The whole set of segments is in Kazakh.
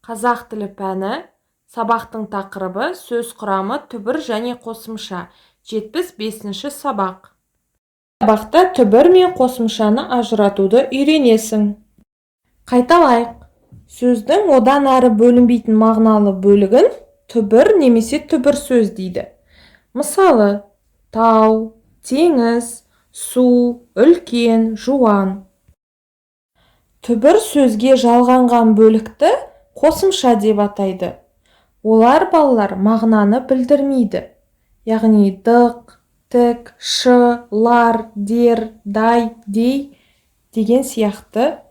Қазақ тілі пәні, сабақтың тақырыбы сөз құрамы, түбір және қосымша. 75-ші сабақ. Сабақта түбір мен қосымшаны ажыратуды үйренесің. Қайталайық. Сөздің одан әрі бөлінбейтін мағыналы бөлігін түбір немесе түбір сөз дейді. Мысалы, тау, теңіз, су, үлкен, жуан. Түбір сөзге жалғанған бөлікті қосымша деп атайды. Олар балалар мағынаны білдірмейді. Яғни дық, тік, шы, лар, дер, дай, дей деген сияқты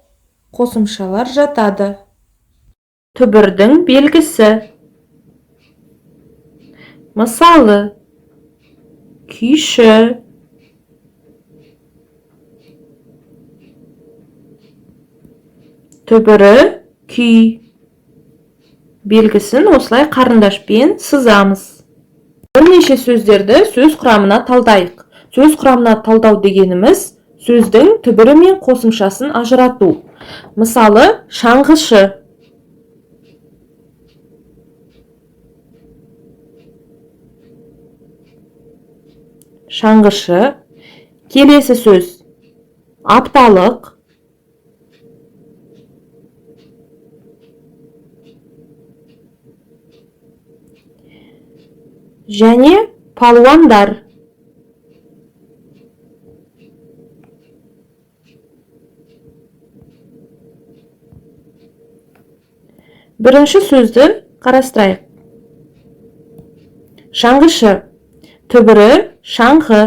қосымшалар жатады. Түбірдің белгісі. Мысалы, күйші, түбірі күй. Белгісін осылай қарындашпен сызамыз. Бірнеше сөздерді сөз құрамына талдайық. Сөз құрамына талдау дегеніміз сөздің түбірі мен қосымшасын ажырату. Мысалы, шаңғышы. Шаңғышы. Келесі сөз апталық. Және палуандар. Бірінші сөзді қарастырайық. Шаңғышы. Түбірі шаңғы.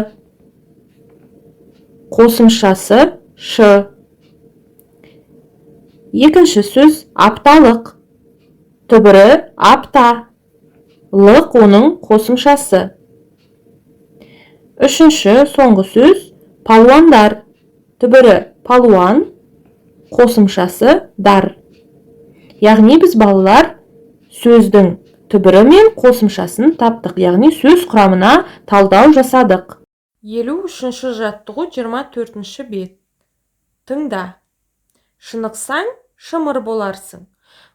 Қосымшасы шы. Екінші сөз апталық. Түбірі апта. Лық оның қосымшасы. Үшінші, соңғы сөз палуандар. Түбірі палуан, қосымшасы дар. Яғни біз балалар сөздің түбірі мен қосымшасын таптық, яғни сөз құрамына талдау жасадық. 53-ші жаттығу, 24-ші бет. Тыңда. Шынықсаң, шымыр боларсың.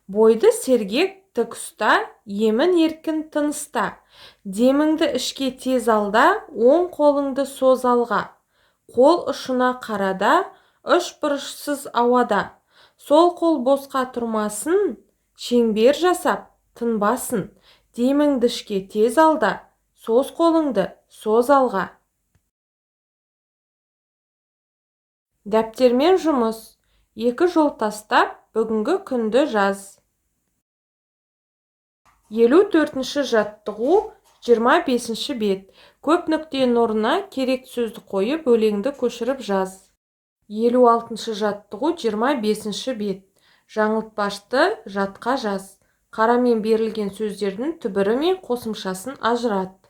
Бойды сергек тік ұста, емін еркін тыныста. Деміңді ішке тез алда, оң қолыңды соз алға. Қол ұшына қарада, үш бұрышсыз ауада. Сол қол босқа тұрмасын, шеңбер жасап, тынбасын. Деміңді ішке тез алда, соз қолыңды соз алға. Дәптермен жұмыс. 2 жол тастап, бүгінгі күнді жаз. 54-ші жаттығу, 25-ші бет. Көп нүктенің орнына керек сөзді қойып, өлеңді көшіріп жаз. 56-шы жаттығу, 25-ші бет. Жаңылтпашты жатқа жаз. Қарамен берілген сөздердің түбірі мен қосымшасын ажырат.